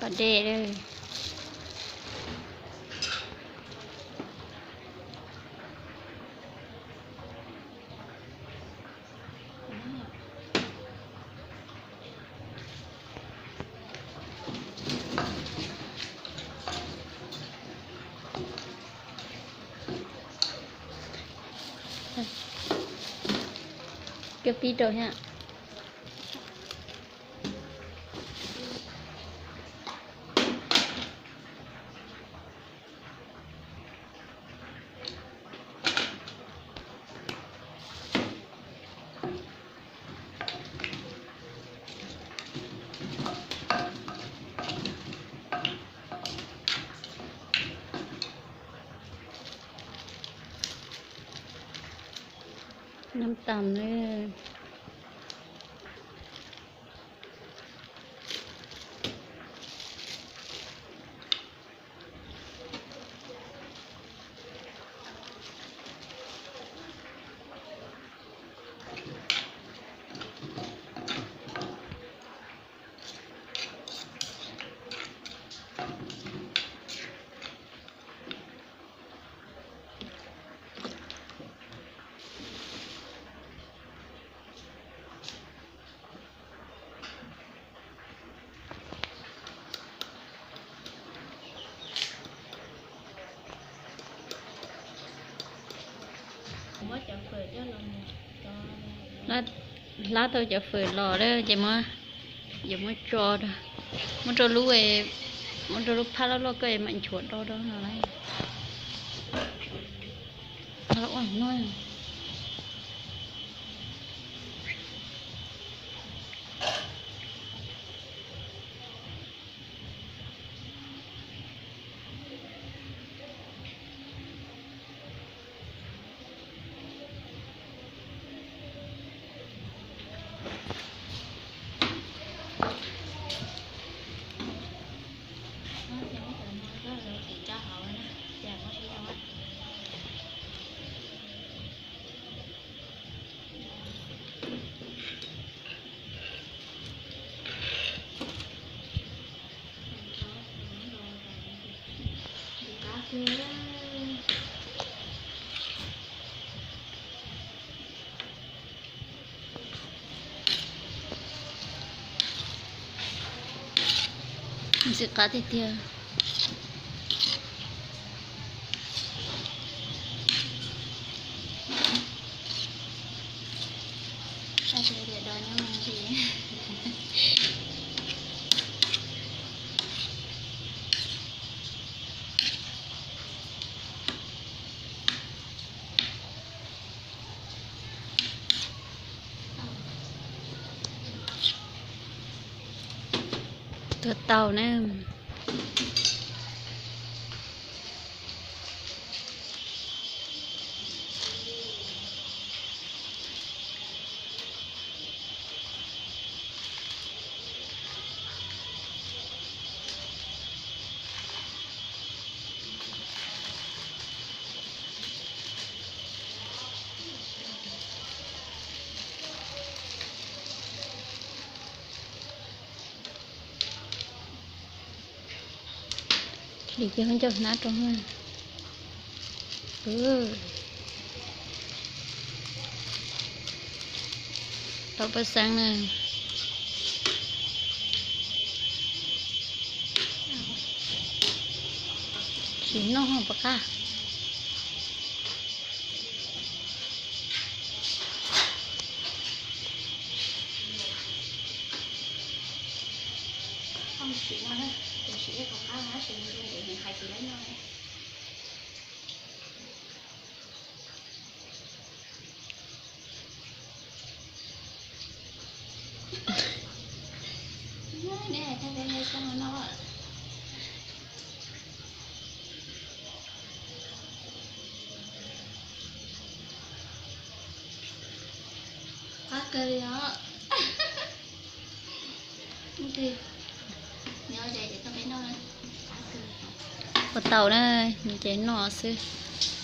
Pas dej lawm. Cov pib rau thiab. Nab tas na. Hlab tau cov fawm los lawm ces yuav muab tso, muab rau lub, muab rau lub phab loj loj koj mam nchuav do do no lauj. Ntxim qab tiag tiag. Tuag tau na. Li ces ho ncaws hnab rau na. Tau paj xeeb na. Tsis noj pom qab. Qab kawg li os. Ua tau na, ces noj xwb.